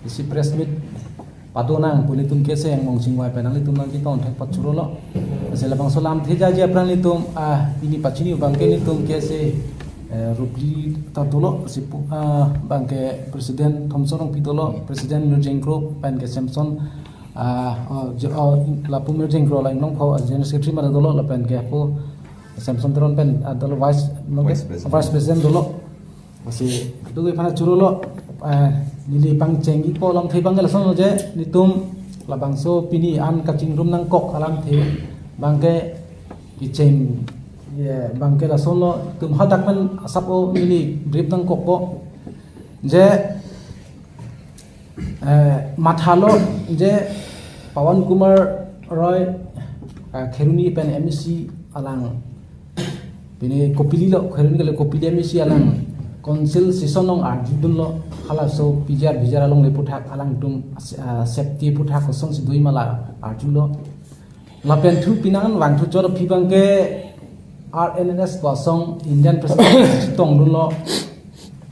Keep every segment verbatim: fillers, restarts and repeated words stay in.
Isi press meet pado nang pu nelitum K S A Anglong chingvai pen nanglitum nangchetong thek pachuro lo. Lasi labangso alamthe jaji aphrang nelitum, ah, pini pachini abangke nelitum K S A, eh, Rupli ta dolo, si pu-, ah, abangke President Thomson Rongpi dolo, President Mir Jengkro, pen ke Samson, ah, oh, je-, oh, lapu Mir Jengkro la Inglongpho, ah, General Secretary mara dolo, lapen ke apo Samson Teron pen, ah, dolo Vice, Vice President. Vice President dolo. Lasi, kadokave aphan churo lo, eh, neli pangcheng-ikpo alamthe abangke lason lo je, nelitum labangso pini an kachingrum nangkok alamthe abangke kecheng, ye, abangke lason lo, itum hadak pen asap o neli brief nangkokpo. Je, eh, mathalo je Pawan Kumar Roy, eh, Kheroni pen M A C alang, pini Kopili lo, Kheroni kali Kopili M A C alang council session along arjudunlo, halaso P G R V G R alongle aputhak alangtum, ah, safety aputhak kosonsi do ma la arjulo. Lapen thu pini an vangthu chot aphi abangke R N N S pu asong Indian President chetongdunlo.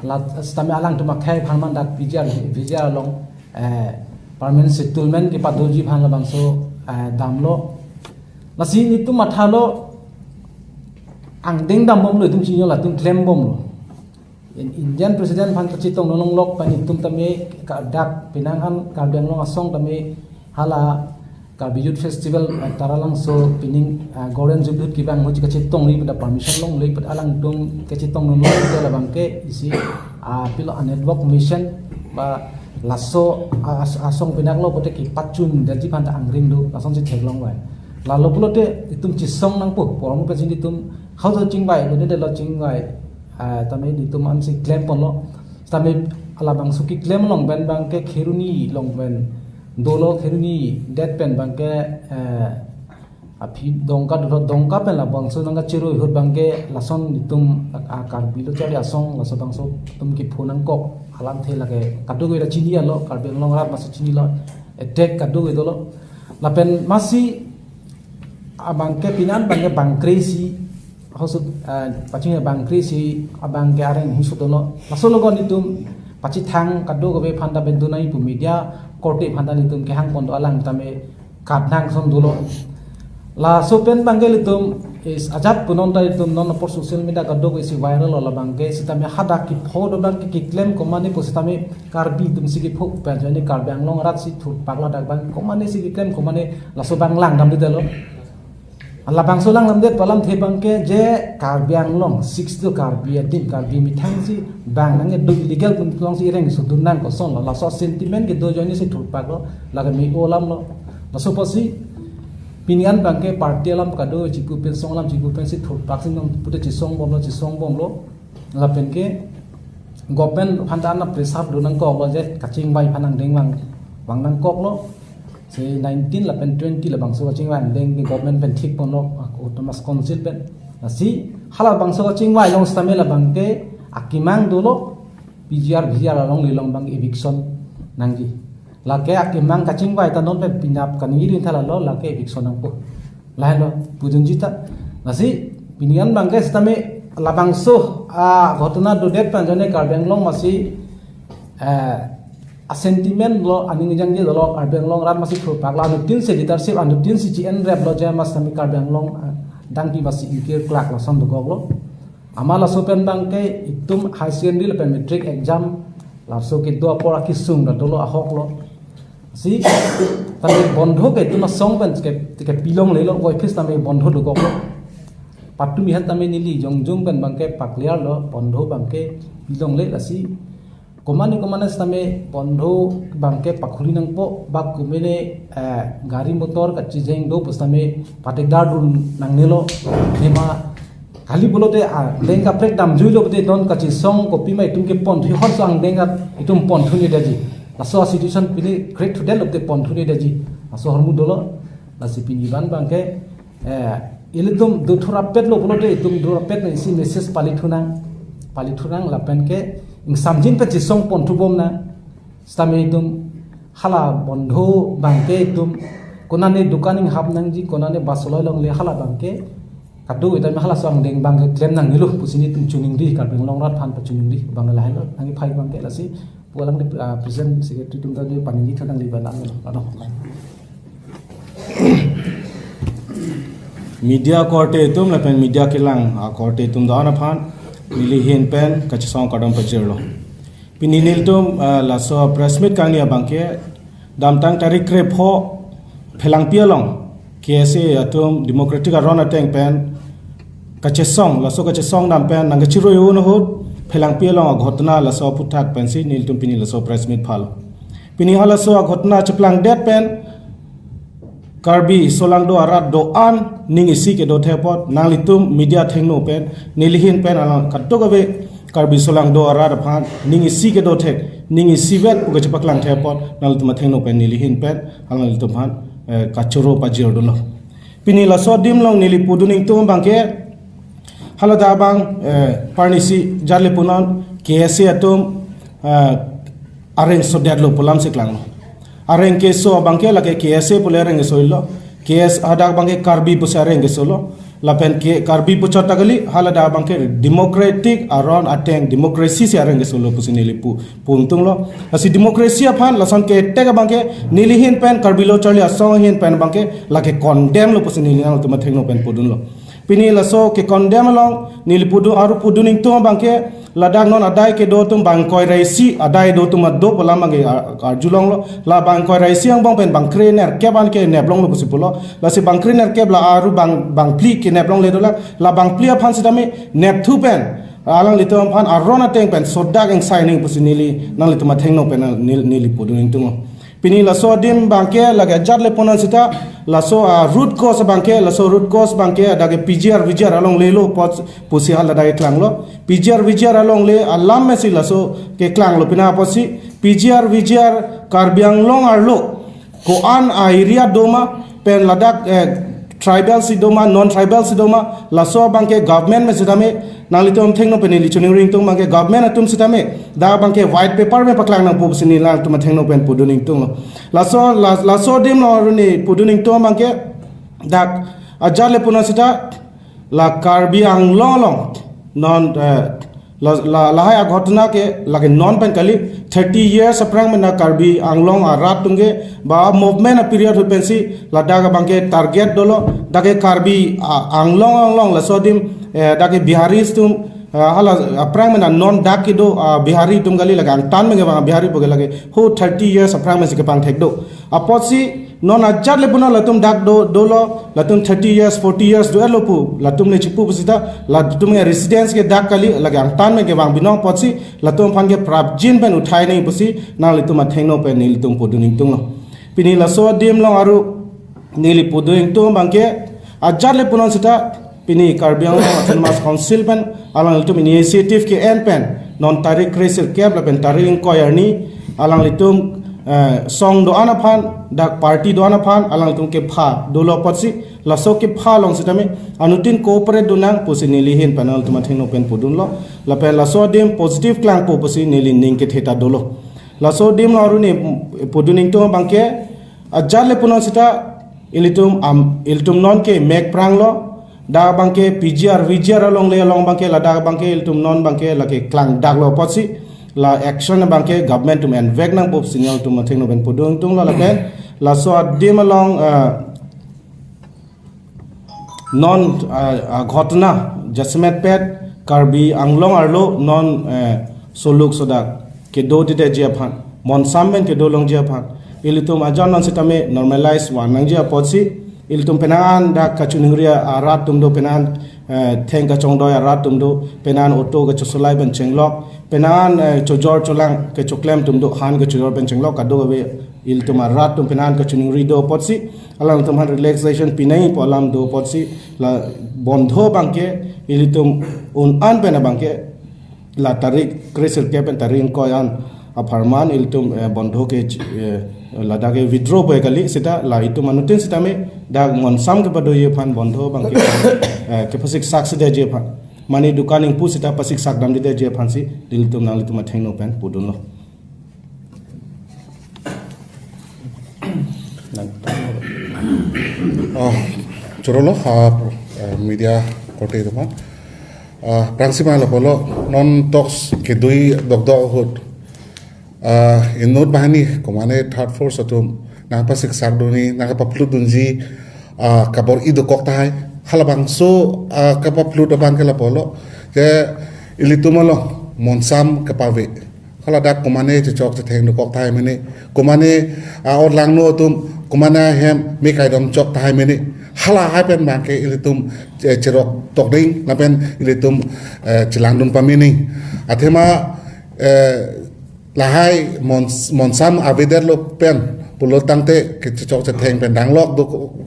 La sitame alangtum akhei aphan man dak P G R V G R along, eh, permanent settlement kepadoji aphan labangso, eh, damlo. Lasi nelitum mathalo angdeng dambomlo, itum chinilo, latum klembomlo. In-, Indian President aphan kachetong nonlok pen itum tame ka-, dak pini an Karbi Anglong asong tame hala Karbi Youth Festival, eh, Taralangso pining, eh, Golden Jubilee kevang ahut kachetongri pen permission longle pen alangtum kachetong nonlok pen labangke isi, ah, pilo a network mission ba laso, ah, as-, asong pinak lo pote kepachun daji aphan ta angring do, lasonsi theklongvai. Lalo pulote itum chesong nangpo, pormo pensi itum hausa chingvai, bene delo chingvai, ah, tame itum ansi klemponlo. Tame labangso keklem along pen abangke Kheroni along pen dolo, Kheroni det pen abangke, eh, aphi Dongka dolo, Dongka pen labangso nangkachirui ahut abangke lason itum a, a Karbi lo charli asong, laso bangso itum kepho nangkok alamthe lake kadokave ta chinilo, Karbi Anglong arat masi chinilo, attack kadokave dolo. Lapen masi abangke pini an abangke bangkre isi, hausa, ah, pachini bangkre isi abangke areng hingso dolo. Laso logon itum pachethang kadokave aphan ta bendunai pu media korte aphan ta nelitum kehangpon do, alang tame katnang son dolo. Laso pen abangke ilitum is ajat pu non ta itum non apor social media kadokave isi viral lo, labangke sitame hadak kepho do abangke keklem komane pu sitame Karbi atumsi kepho pen ajoine Karbi Anglong aratsi thurpak ladak abang komanesi keklem komane laso abang langdamde lo. Labangso langdamde pu alamthe abangke je Karbi Anglong six do Karbi adim Karbi methangsi bang nangdo illegal pu alongsi ireng sudun nang kosonlo, laso sentiment kedo ajoinesi thurpaklo, lake me-o alamlo. Laso apotsi pini an abangke party alam kado chipu pen song alam chipu pensi thurpaksi non pute chesongbomlo, chesongbomlo. Lapen ke government aphan ta ana pressure do nangkoklo je kachingvai aphan angdeng vang, vang nangkoklo. Si nineteen lapen twenty labangso kachingvai angdeng ke government pen thikponlo, ah, Autonomous Council pen. Lasi halabangso kachingvai along sitame labangke akemang dolo, P G R V G R alongle along abang eviction nangji. Lake akemang kachingvai ta non pen penap kaningje dun tha lalo, lake eviction nangpo. Lahenlo pudunji ta. Lasi pini an abangke sitame labangso, ah, ghotona dodet pen ajoine Karbi Anglong masi, eh, a sentiment lo, aning jangje dolo, Karbi Anglong arat masi thurpaklo, anuttin si leadership, anuttin si chi-enreplo je masi tame Karbi Anglong, ah, dangpi masi ingkir klak lason dokoklo. Amat laso pen abangke itum high secondary lapen matric exam laso kedo apor akesung ta dolo, ahoklo. Si tame bondho ke itum asong pen ke, ke pilonglelo, voiphis tame bondho dokoklo. Patumi hat tame neli jongjong pen abangke paklarlo, bondho abangke pilongle, lasi komane komane sitame bondho abangke pakhuli nangpo, bak kumene, eh, gari motor kachijeng do pu sitame patekdar dun nangnelo. Nema kali pulote, ah, angdeng kaprek damjuilo pute non kachesong kopima itum keponthu, hor so angdeng ka itum ponthu ni daji. Laso a situation pini create thudetlo pute ponthu ni daji. Laso ahormu dolo, lasi pini abang abangke, eh, ilitum do thurapetlo pulote itum do rapet na isi message pali thunang, pali thunang lapen ke ingsamjin pen chesong ponthubom nang. Sitame itum hala bondho abangke itum konane dukan inghap nangji, konane bus aloi longle, hala abangke kado itum halaso angdeng abangke klem nangnelo pusi nelitum chiningri, Karbi Anglong arat aphan pachiningri abang lahenlo, nangkephai abangke lasi Walang di, ah, present secretary atum ta di paningje thanang di bana ano, ano. Media korte atum lapen media kelang akorte atum do-an aphan neli ahin pen kachesong kardom pajirlo. Pini nelitum, ah, laso press meet kangni abangke damtang tarik krepho Phelangpi along K S A atum democratic aron ateng pen kachesong, laso kachesong dam pen nangkachirui un ahut Phelangpi along aghotona laso aphuthak pensi nelitum pini laso press meet phalo. Pini halaso aghotona cheplangdet pen Karbi solangdo arat do-an ning isi kedo thek apot nanglitum media athengno pen neli ahin pen alang kadokave Karbi solangdo arat aphan ning isi kedo thek, ning isivet pu kachepaklang thek apot nanglitum athengno pen neli ahin pen alanglitum aphan, eh, kachoro pajir dolo. Pini laso adim along neli pudun ingtung abangke haladak abang, eh, parnisi ajat le punon K S A atum, eh, areng sodetlo pu alam si klanglo. Areng keso abangke lake K S A pule areng keso lo. K S A hadak abangke Karbi pusi areng keso lo. Lapen ke Karbi puchot ta kali, haladak abangke democratic aron ateng democracy si areng keso lo pusi neli pu, pu ingtunglo. Lasi democracy aphan lason ketek abangke neli ahin pen Karbi Lo Charli Asong ahin pen abangke lake condemn lo pusi neli nangtum athengno pen pudunlo. Pini laso ke condemn along neli pudun aru pudun ingtung abangke ladak non adai kedo atum bangkoi ra isi, adai do atum ado pu alam abangke ar-, arjulonglo. La bangkoi ra isi angbong pen bangkre nerkep an kenep longlo pusi pulo. Lasi bangkre nerkep la aru bang, bangphli kenep longle dolang. La bangphli aphan sitame nepthu pen alanglitum aphan aron ateng pen sodak ingsai ning pusi neli nanglitum athengno pen nel-, neli pudun ingtunglo. Pini laso adim abangke lake ajat le punon sita laso, ah, root cause abangke, laso root cause abangke adake P G R V G R alongle lo apot pusi haladak keklanglo. P G R V G R alongle alam mesi laso keklanglo pina apotsi P G R V G R Karbi Anglong arlo ko-an a-area doma pen ladak, eh, tribal si doma, non tribal si doma, laso abangke government me sitame nanglitum athengno pen neli choningri ingtung abangke government atum sitame dak abangke white paper me paklang nangpo pusi neli nangtum athengno pen pudun ingtunglo. Laso, la-, laso adim along aruni pudun ingtung abangke dak ajat le punon sita la Karbi Anglong along non, eh, la, la, lahai aghotona ke lake non pen kali, thirty years aphrang mena Karbi Anglong arat atum ke ba movement a-period ahut pensi ladak abangke target dolo, dak ke Karbi, ah, Anglong along laso adim, eh, dak ke Biharis atum, ah, hala aphrang mena non dak kedo, ah, Bihari atum kali lake angtan me kevang Bihari pu ke lake ho thirty years aphrang mesi kepangthek do. Apotsi non ajat le punon latum dak do, dolo, latum thirty years, forty years do-etlo pu, latum le chipu pusita, latum ke residence ke dak kali, lake angtan me kevang binong apotsi, latum aphan ke prapjin pen uthai ning pusi, nanglitum athengno pen nelitum pudun ingtunglo. Pini laso adim along aru neli pudun ingtung abangke, ajat le punon sita, pini Karbi Anglong Autonomous Council pen alanglitum initiative ke-en pen non tarik kre sirkep lapen tarik ingkoi arni alanglitum, eh, song do-an aphan, dak party do-an aphan alanglitum kepha dolo apotsi laso kepha along sitame anuttin cooperate do nang pusi neli ahin pen alanglitum athengno pen pudunlo. Lapen laso adim positive klangpo pusi neli ning kethe ta dolo. Laso adim along aruni pudun ingtung abangke ajat le punon sita ilitum am, ilitum non ke mek pranglo, dak abangke P G R V G R alongle along abangke ladak abangke ilitum non abangke lake klangdaklo apotsi la action abangke government atum envek nangpo pusi nelitum athengno pen pudun ingtunglo lapen laso adim along, ah, non, ah, ah, ghotona jasemet pet Karbi Anglong arlo non, eh, soluk sodak kedo tidetji aphan, monsam pen kedo longji aphan, ilitum ajan non sitame normalize van nangji apotsi, ilitum penang an dak kachoningri arat atum do, penang an, eh, theng kachongdoi arat atum do, penang an auto kachosolai pen chenglok, penang an, eh, chojor cholang kechoklem atum do, han kachojor pen chenglok, kadokave ilitum arat atum penang an kachoningri do apotsi, alanglitum aphan relaxation pinangji pu alam do apotsi, la bondho abangke ilitum un-an pen abangke la tarik kre sirkep pen tarik ingkoi an apharman ilitum, eh, bondho ke, eh, ladak ke withdraw pu kali sita la itum anuttin sitame dak monsam kepadoji aphan bondho abangke, eh, kepasik sak si detji aphan, mane dukan ingpu sita pasik sak damde detji aphansi nelitum nanglitum athengno pen pudunlo. Oh, chorolo, ah, eh, media korte atum aphan. Ah, prangsi ma lapulo, non talks kedui dokdok ahut Ah, inut banghini, komane third force atum nangpasiksakdunji, nangpaplutdunji, ah, kabor-i dokok tahai. Halabangso, ah, kapaplut abang ke lapulo. Je ilitum along monsam kepave. Haladak komane chechok chetheng dokok tahai mene. Komane, ah, orlangno atum, komane ahem me kaidom chok tahai mene. Halahai pen abang ke ilitum, eh, cherok tokding, lapen ilitum, eh, chelangdun pamene. Athema, eh, lahai mons-, monsam avedetlo pen pulo tangte kechechok chetheng pen danglok do,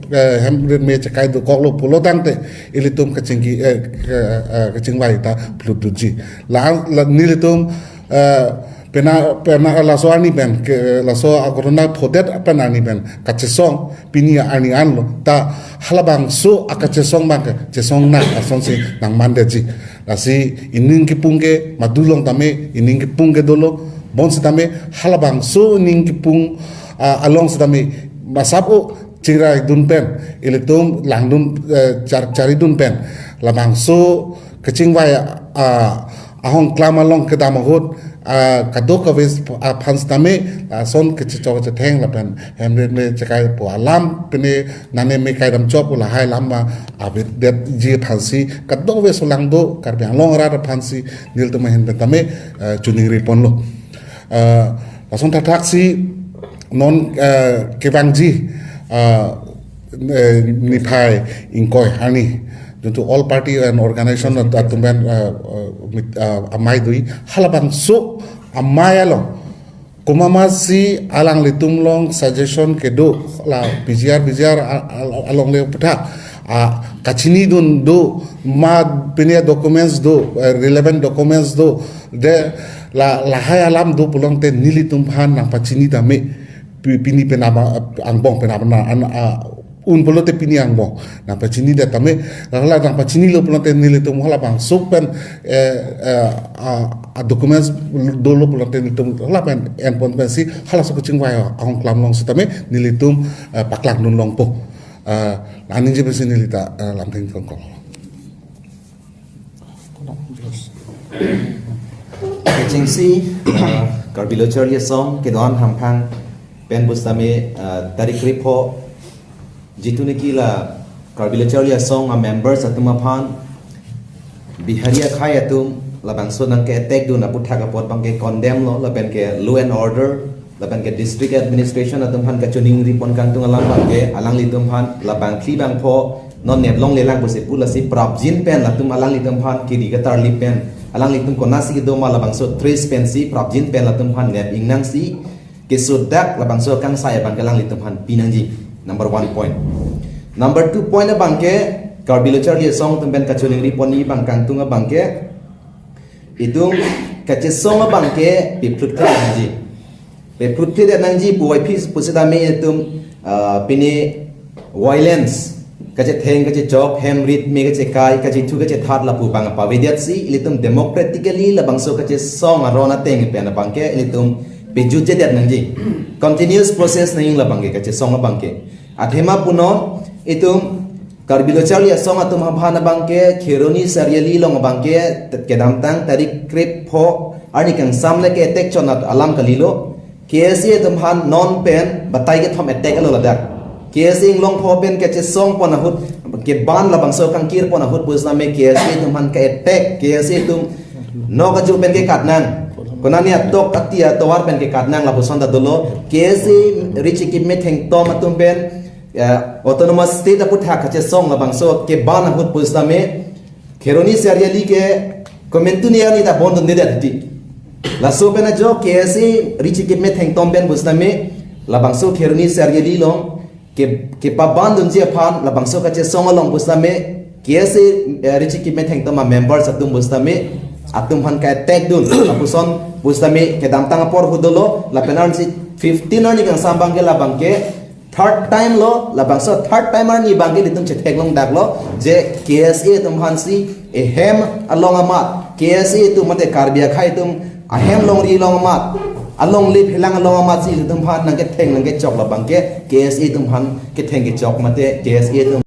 eh, hem rit me chekai dokoklo pulo tangte ilitum kachingki, eh, ke-, eh, kachingvai ta plutdunji. La, la nelitum, eh, pena, pena laso arni pen, ke, laso akorona phodet pen arni pen kachesong pini arni anlo ta halabangso akachesong abang ke chesong nang asonsi nangmandetji. Lasi ining kipung ke madulong tame, ining kipung ke dolo, bonsitame halabangso ining kipung, ah, along sitame masap o chiraidun pen, ilitum langdun, eh, char-, charidun pen, labangso kachingvai, ah, ahongklam along kedam ahut, ah, kadokave aphan sitame, ah, ason kechechok chetheng lapen hem rit me chekai pu alam pine nane me kaidam chok pu lahai alam ma avedetji aphansi kadokave solangdo Karbi Anglong arat aphansi nelitum ahin pen tame, ah, choningri ponlo. Ah, lason thakthaksi non, ah, kevangji, ah, eh, niphai ingkoi arni, juntu all party and organization at-, atum pen, eh, eh, mit-, eh, amei dui, halabangso amei along komatsi alanglitum along suggestion kedo la P G R, P G R a-, a-, alongle aputhak, ah, kachinidun do, ma pine documents do, eh, relevant documents do, de la, lahai alam do pulote nelitum aphan nangpachini tame. Pi-, pini penap angbong penap na an, a, un pulote pini angbong nangpachinidet tame, hala nangpachinilo pulote nelitum halabangso pen, eh, eh, a, a documents dolo pulote nelitum hala pen enpon pensi halaso kachingvai ahongklam along sitame nelitum, eh, paklangdun longpo. Eh, aningje pensi neli ta, eh, lamtheng kongkong. Kechengsi, uh, Karbi Lo Charli Asong kedo-an hamphang pen pusitame, uh, tarik krepho, jitu niki la Karbi Lo Charli Asong a members atum aphan Bihari akhei atum labangso nangke-attack dun aputhak apot abang ke condemn lo, lapen ke law and order, lapen ke district administration atum aphan kachoningri pon kangtung alam abang ke alanglitum aphan labang thli bangpho non nep longlelang pusi pu lasi prapjin pen latum alanglitum aphan kiri katarlip pen alanglitum konatsi kedo ma labangso trace pensi prapjin pen latum aphan nep ingnangsi kesodak labangso kangsai abang ke alanglitum aphan pinangji. Number one point. Number two point abang ke Karbi Lo Charli Asong atum pen kachoningri ponji abang kangtung abang ke itum kachesong abang ke pephlutphit nangji. Pephlutphit nangji puvoiphit pusitame itum, ah, pine violence, kachetheng kachechok, hem rit me kachekai, kachethu kachethat lapu abang pavedetsi ilitum democratically labangso kachesong aron ateng pen abang ke ilitum pejutjedet nangji. Continuous process nangji labang ke kachesong abang ke. Athema punon itum Karbi Lo Charli Asong atum aphan abang ke Kheroni Chariali along abang ke kedamtang tarik krepho arni kangsam le ke-attack chot alam kalilo. K S A atum aphan non pen batai kethom attack lo ladak. K S A inglongpho pen kachesong pon ahut keban labangso kangkir pon ahut pusitame K S A atum aphan ke-attack, K S A atum nok aju pen kekat nang. Konane atok ati atovar pen kekat nang lapuson ta dolo. K S A Richi Kipme Thengtom atum pen, ya, autonomous state aputhak kachesong labangso keban ahut pusitame Kheroni Chariali ke komantu ni ani ta bon dunde dati. Laso pen ajo K S A Richi Kipme Thengtom pen pusitame labangso Kheroni Chariali along ke, kepabandunji aphan labangso kachesong along pusitame K S A, eh, Richi Kipme Thengtom a members atum pusitame atum aphan ke-attack dun lapuson pusitame kedamtang apor ahut dolo lapen arnisi fifteen arni kangsam abang ke labang ke third time lo, labangso third time arni abang ke ilitum chetheklong daklo je K S A atum aphansi ehem along amat, K S A atum mate Karbi akhei atum ahem longri along amat, alongle phelang along amatsi ilitum aphan nangketheng nangkechok labang ke K S A atum aphan ketheng kechok mate K S A atum